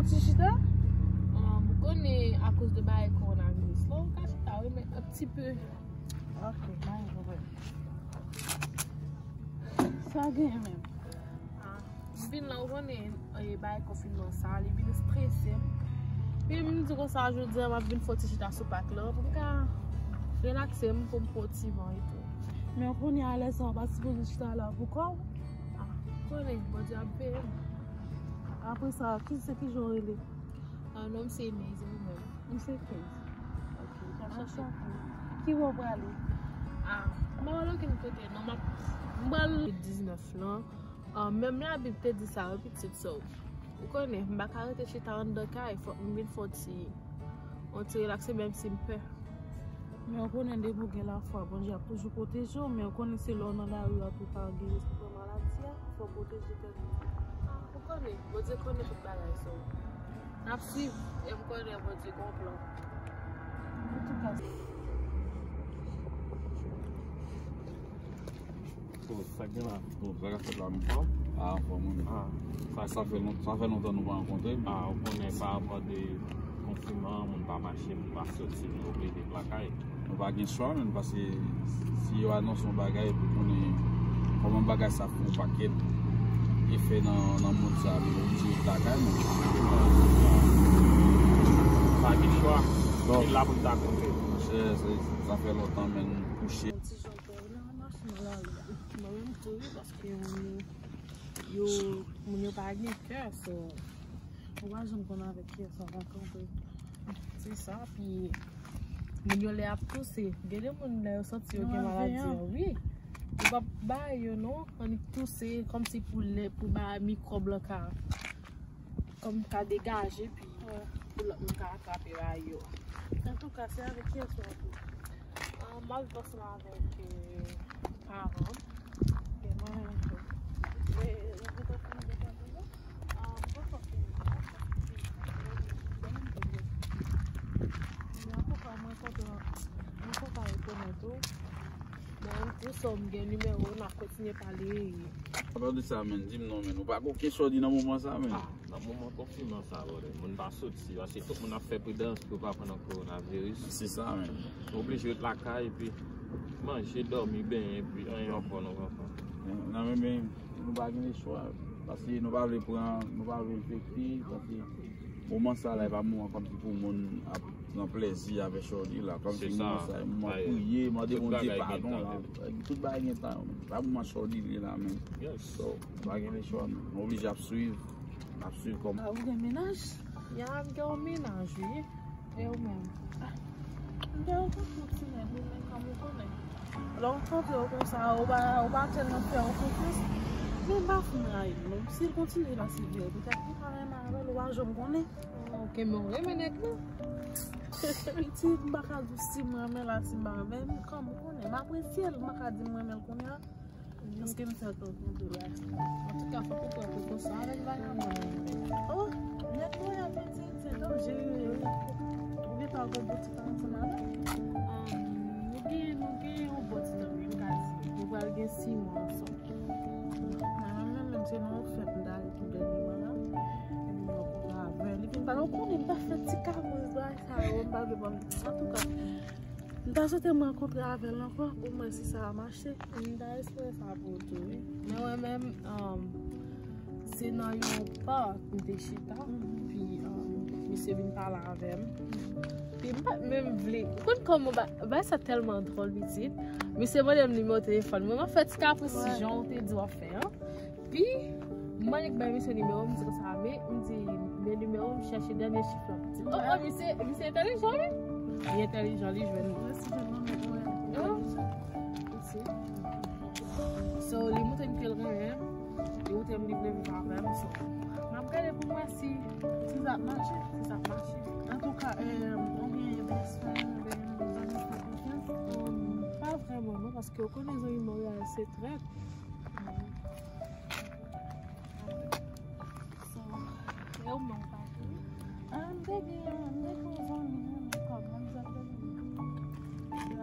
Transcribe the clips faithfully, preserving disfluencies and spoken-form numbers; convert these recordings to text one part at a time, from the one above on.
Ti chita? Ou konnen akoz de bagay kowonaviris la, ou ka chita, wi, men un petit peu. Ok, pa gen pwoblèm. Sa gen menm. Ah, m vin la, ou konnen, eh, bagay konfinman sa, li vin estrese m. Epi m di konsa, jodi a, m ap vin fè yon ti chita sou pak la, pou m ka relakse m, pou m pran ti van etou. Men ou konnen a lè sa, ou pa sipoze chita la pou kò w. Ah, ou konnen, Bondye ap veye m. Apre sa, ki, se ki jan w rele? Ah, non m se Inez, e ou menm? M se Kenz. Ok, n ap chache. Ki bò w prale? Ah, m pa prale okenn kote, non, m ap, m pral diznèf lan. Ah, menm Labib te di sa, wi, pitit, so, ou konnen, m pa ka rete chita anndan kay, fòk m vin fè yon ti, yon ti relakse, menm si m pè. Men ou konnen depi w gen lafwa, Bondye ap toujou pwoteje w, men ou konnen se lè w nan lari a tou ka gen risk pran maladi a, fò w pwoteje tèt ou. Ah, ou konnen, Bondye konnen tout bagay, so, n ap swiv, e m konnen Bondye gen yon plan. Antouka. So, sa k gen la? Bon, sa k ap fèt la, nou fò? Ah, anfòm, wi. Ah, sa, sa fè lon-, sa fè lontan nou pa rankontre. Ah, ou konnen, pa rapò de konfinman, moun pa mache, moun pa soti, nou oblije ret lakay. Nou pa gen chwa, menm, paske si yo anonse yon bagay, epi konnen kòman bagay sa fè yon pakèt efè nan, nan mond sa, nou oblije ret lakay, menm. Pa gen chwa. Bon. Se la pou n ta konte. Monchè, se, sa fè lontan, men nou kouche. Yon ti jan pè nan machin nan lari a. Mwen menm tou, wi, paske moun yo, yo, moun yo pa gen kè, so, ou pa janm konn avèk kiyès w ap rankontre. Se sa, pi moun yo lè ap touse. Gen de moun lè yo santi yo gen maladi an, wi. Yo p ap bay yo non, annik touse, kòmsi pou lè, pou ba mikwòb lan ka, kòm ka degaje, pi pou lòt moun ka atrape bay yo. Antouka, se avèk kiyès w ap viv? Ah, m ap viv ansanm avèk, euh, paran m. Gen mwen menm tou. Men, ou gentan fini depann de nou? Ah, m poko fini. Men antouka, mwen kontan, mwen kontan rekonèt ou. Bon, m tou sou m gen nimewo w, n ap kontinye pale. Apa de sa, menn, di m non, menn. Ou pa gen okenn chòdi nan moman sa, menn? Ah, nan moman konfinman sa, brother, moun pa soti, paske tout moun ap fè pridans pou yo pa pran nan kowonaviris. Se sa, menn. Nou oblije ret lakay, epi manje, dòmi, benyen, epi anyen ankò nou pa fè. Nan men, men, nou pa gen lechwa, paske nou pa vle pran, nou pa vle enfekte, paske moman sa la, e pa moman kòmsi pou moun ap pran plezi avè chòdi la, kòmsi moman sa, e moman priye, mande Bondye padon la. Tout bagay gen tan, menn. Pa moman chòdi li la, menn. So, pa gen lechwa, menn. Nou oblije ap swiv, ap swiv kòm. Ah, ou gen mennaj? Ya, m gen yon mennaj, wi. E ou menm? Ah, m gen yon kontinè, ou menm kòm ou konnen. Lè w rankontre yo konsa, ou pa, ou pa tèlman fè yo konfyans. Men m pa fin rayi l non. Si l kontinye la, se vre. Petèt m pa renmen avè l, ou pa janm konnen. Ok, men w renmen nèg la. Pitit, m pa ka di w si m renmen l a, si m pa renmen l, kòm ou konnen. M apresye l, m pa ka di m renmen l kounye a. Paske m fè l kontre la. Antouka, fòk ou pran prekosyon avèk vagabon yo. Oh, nèg mwen ap vin di, se danjere, wi. Ou gentan gen boutik ansanm avè l? Ah, nou gen, nou gen yon bon ti tan, wi, m ka di. Nou pral gen sis mwa ansanm. Ah, mwen menm, menm se nan yon fèt m t ale tou dènyèman la. Epi mwen rankontre avè l. Epi m pa, ou konnen m pa fè ti kapriz bagay sa yo, m pa vle pran. Antouka, m ta swete m rankontre avè l ankò pou m wè si sa a mache. M ta espere sa pou ou tou, wi. Men mwen menm, um, se nan yon pak m te chita, pi, um, misye vin pale avè m. Pi m pa t menm vle. Ou konn kòman ba-, bagay sa tèlman dwòl, pitit. Misye mande m nimewo telefòn mwen. M ap fè ti kapris jan ou te di w ap fè an. Pi, m annik bay misye nimewo, m di konsa, men, m di, men nimewo, m chèche dènye chif la. Oh, oh, misye, misye entèlijan, wi. Li entèlijan, li jwenn. Mwen si jwenn nan men mwen. Oh. Misye. So, li montre m ke l renmen m. Li montre m li vle viv avè m. So, m ap gade pou m wè si, si sa ap mache. Si sa ap mache. Antouka, euh, ou gen best friend, ou gen zanmi fè konfyans? Um, pa vrèman, non, paske ou konnen zanmi Monreyal se trèt. So, e ou menm ou pa gen? Ah, m te gen, m te gen yon zanmi, men kòm manzè te gen.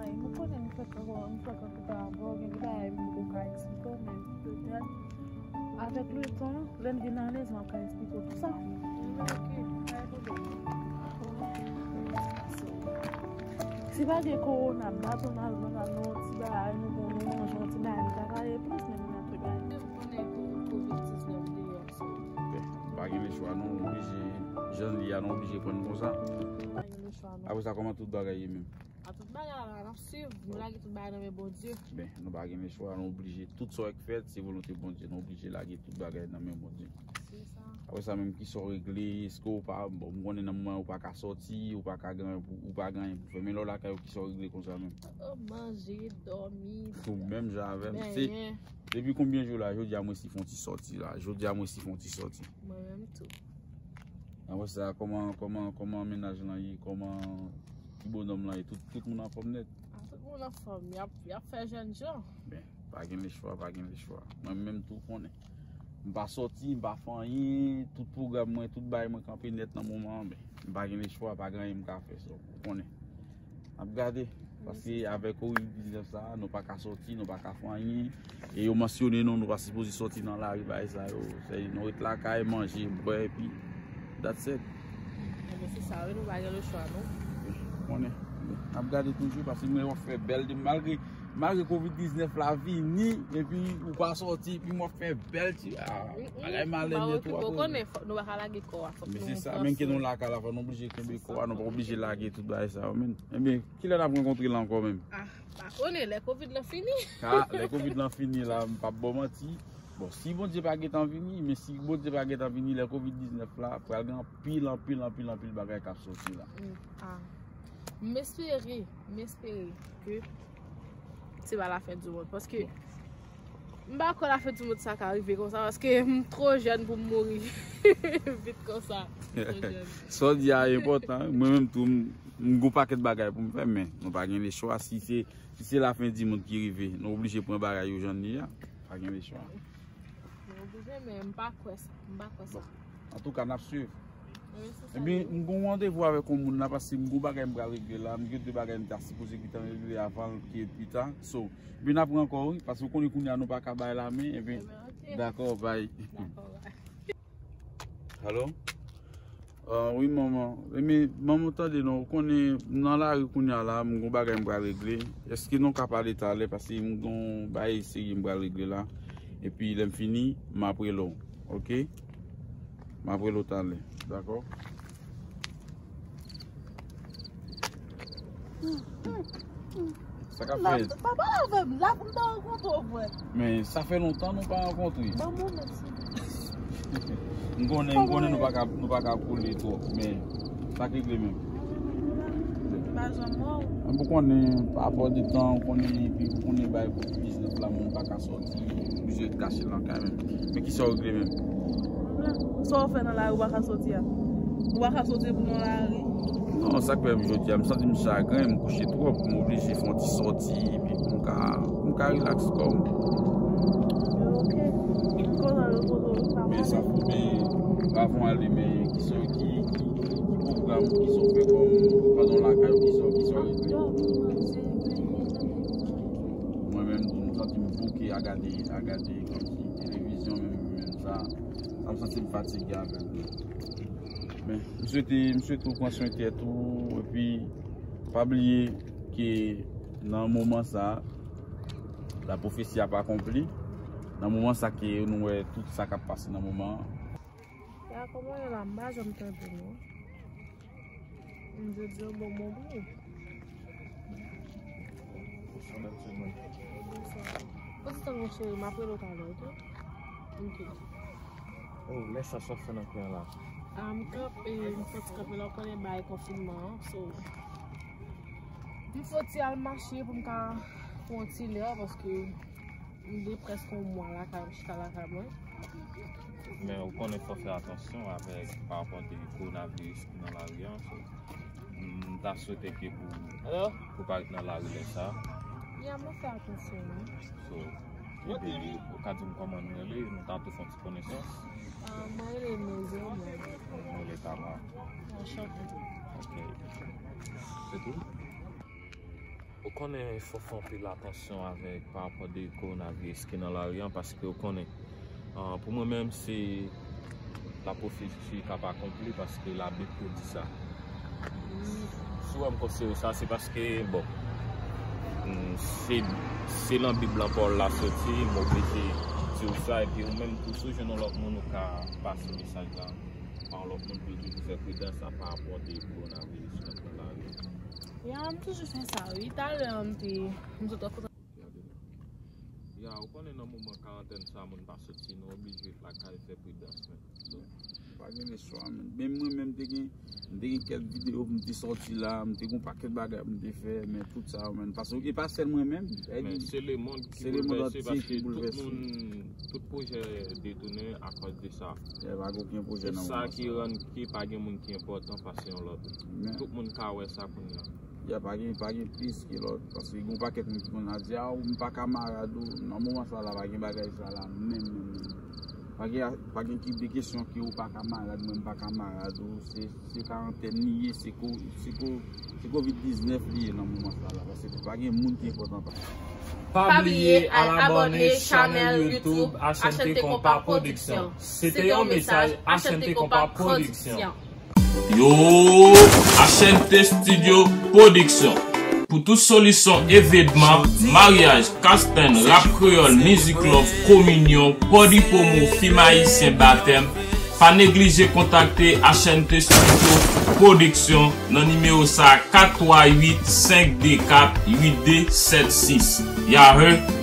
Ay, nou konnen nou fèk ankò, nou fèk ankò avè w, gen de bagay m poko ka eksplike w, men petèt, avèk letan, lè n vin alèz, m ap ka eksplike w tout sa. Ok. Si pa gen kowona, m pa konn al, nou al nan yon ti bagay, nou bon, nou manje yon ti bagay, nou ta pale plis, men nou nan ti bagay. Konnen pou kovid diznèf deyò, so. Ben, pa gen lechwa, non, oblije, jan li a, nou oblije pran l konsa. Pa gen lechwa, non. Apre sa, kòman tout bagay ye menm? A tout bagay la, n ap swiv, nou lage tout bagay nan men Bondye. Ben, nou pa gen lechwa, nou oblije, tout sa w wè k fèt, se volonte Bondye, nou oblije lage tout bagay nan men Bondye. Se sa. Apre sa menm, kisa w regle, èske w pa, bon, m konnen nan moman ou pa ka sòti, ou pa ka gen anyen pou, ou pa gen anyen pou fè, men lè w lakay ou, kisa w regle konsa menm? Oh, manje, dòmi, ou menm jan avè m, se, benyen. Depi konbyen jou la, jodi a m resi fè yon ti sòti la, jodi a m resi fè yon ti sòti. Mwen menm tou. Apre sa, kòman, kòman, kòman mennaj lan ye, kòman ti bonòm lan ye, tout, tout moun anfòm nèt? A, tout moun anfòm, y ap, y ap fè jèn jan. Ben, pa gen lechwa, pa gen lechwa. Mwen menm tou konnen. M pa sòti, m pa fè anyen, tout pwogram mwen, tout bagay mwen kanpe nèt nan moman an, men m pa gen lechwa, pa gen anyen m ka fè, so, ou konnen. N ap gade, paske avèk kovid diznèf sa, nou pa ka sòti, nou pa ka fè anyen. E yo mansyone nou, nou pa sipoze sòti nan lari, bagay sa yo. Se nou ret lakay, manje, bwè, epi that's it. Ebyen, se sa, wi, nou pa gen lechwa, non. Konnen. N ap gade toujou, paske mwen wè w fè bèl de, malgre, malgre kovid diznèf la vini, epi ou pa sòti, epi mwen fè bèl ti, ah, bagay malè nèt, ou konnen, fòk nou pa ka lage kò a, fòk nou avanse. Men se sa, menm ke nou lakay la, fò nou oblije kenbe kò a, nou pa oblije lage tout bagay sa yo, men. Ebyen, kilè n ap rankontre la ankò menm? Ah, pa konnen, lè kovid lan fini. Ah, lè kovid lan fini la, m p ap ba w manti. Bon, si Bondye pa gentan vini, men si Bondye pa gentan vini, lè kovid diznèf la, pral gen anpil, anpil, anpil, anpil bagay k ap sòti la. Mm, ah. M espere, m espere ke se pa lafen di mond, paske m pa kwè lafen di mond sa ka rive konsa, paske m twò jèn pou m mouri vit konsa. M twò jèn. Sa w di a enpòtan. Mwen menm tou, m, m gon pakèt bagay pou m fè, men nou pa gen lechwa. Si se, si se lafen di mond ki rive, nou oblije pran bagay yo jan li a. Pa gen lechwa. Nou oblije, men m pa kwè sa. M pa kwè sa. Antouka, n ap swiv. Ebyen, m gon randevou avèk yon moun la, paske m gon bagay m pral regle la. M gen de bagay m ta sipoze gentan regle avan l ke pita. So, ebyen, n ap rankò, wi, paske w konnen kounye a nou pa ka bay la men. Ebyen, dakò, bay. Dakò, bay. Alo? Ah, wi, manman. Ebyen, manman, tande non, ou konnen m nan lari kounye a la, m gon bagay m pral regle. Èske nou ka pale talè, paske m gon bagay serye m pral regle la. Epi, lè m fini, m ap rele w. Oke? M ap rele w talè. Dakò? Sa k ap fèt? Pa pale avè m la pou m ta rankontre w vre. Men sa fè lontan nou pa rankontre. Ban m yon nèg, silvouplè. M konnen, m konnen nou pa ka, nou pa ka kole twòp, men sa k regle menm? M pa janm wè w. Mwen pou konnen, pa rapò de tan, ou konnen, epi ou konnen bay kovid diznèf la, moun pa ka sòti, oblije ret kache nan kay menm. Men kisa w regle menm? Sa w fè nan lari, ou pa ka sòti a? Ou pa ka sòti pou nan lari? Non, sa k fè m jodi a, m santi m chagren, m kouche twòp, m oblije fè yon ti sòti, epi pou m ka, pou m ka rilaks kò m. Ok. Kontan repoze w, pa pale. Men sa fou, men avan w ale, men kisa ki, ki, ki, ki pwogram, kisa w fè kòm pandan w lakay ou, kisa, kisa w regle? Mwen menm tou, m santi m bouke a gade, a gade kòmsi televizyon, menm, menm sa, sa m santi m fatige avè l. Men, m swete, m swete w pran swen tèt ou, epi pa bliye ke nan moman sa, la pwofesi ap akonpli. Nan moman sa ke nou wè tout sa k ap pase nan moman an. Ya, kòman w ye la? M pa janm tande w, non. M te di yon bon bonbon. Bonsoir, bèl timoun. Bonsoir. Pran ti tan, mon cheri, m ap rele w talè, oke? Oke. Oh, lè sa, sa w fè nan kwen la? Ah, m kanpe, m fè ti kanpe la, w konnen bagay konfinman an, so. M fè ti al mache pou m ka pran ti lè, paske m gen prèske yon mwa lakay, m chita lakay mwen. Men ou konnen fò fè atansyon avèk pa rapò de kowonaviris ki nan lari an, so, m ta swete ke pou, pou pa ret nan lari lè sa. Ya, m ap fè atansyon, wi. So, ebyen, ou ka di m kòman nou rele, nou ta tou fè yon ti konesans. Ah, mwen rele Neze, mwen. Mwen rele Tama. Anchante. Ok. Se tou? Ou konnen fò fè anpil atansyon avèk pa rapò de kowonaviris ki nan lari an, paske ou konnen, ah, pou mwen menm, se La prophétie cap accompli paske Labib tou di sa. Si w wè m konsidere sa, se paske, bon, mm, se, se nan Bib lan pawòl la soti, m oblije di w sa, epi ou menm tou, si w jwenn yon lòt moun, ou ka pase mesaj la pa yon lòt moun pou l toujou fè pridans pa rapò de kowonaviris nan lari. Ya, m toujou fè sa, wi. Talè, m te, m sot. Ya, ou konnen nan moman karantèn sa, moun pa soti, nou oblije ret lakay fè pridans, men. So, pa gen leswa, men. Menm mwen menm, te gen, m te gen kèk videyo pou m te sòti la, m te gen pakèt bagay pou m te fè, men tout sa, men. Paske e pa sèl mwen menm. Men se lemonn ki boulvèse, paske tout moun, tout pwojè detounen akòz de sa. E pa gen okenn pwojè nan moman sa. E sa ki rann ke pa gen moun ki enpòtan pase yon lòt. Tout moun ka wè sa kounye a. Ya, pa gen, pa gen plis ke lòt, paske gen yon pakèt moun ki konn ap di, "A, m pa kamarad ou." Nan moman sa la, pa gen bagay sa la, menm, menm, menm. Pa gen, pa gen ki de kesyon ke ou pa kamarad mwen, m pa kamarad ou. Se, se karantèn li ye, se ko, se ko, se kovid diznèf li ye nan moman sa la, paske pa gen moun ki enpòtan pa. Pa bliye al abòne chanèl YouTube H N T Konpa Production. Se te yon mesaj H N T Konpa Production. Yo, H N T Studio Production. Pou tout solisyon evenman, maryaj, kasten, rap kreyòl, mizik love, kominyon, pòdi pwomo, fim ayisyen, batèm, pa neglije kontakte H N T Studio Production nan nimewo sa, kat twa uit senk de kat uit de sèt sis. Y'all heard?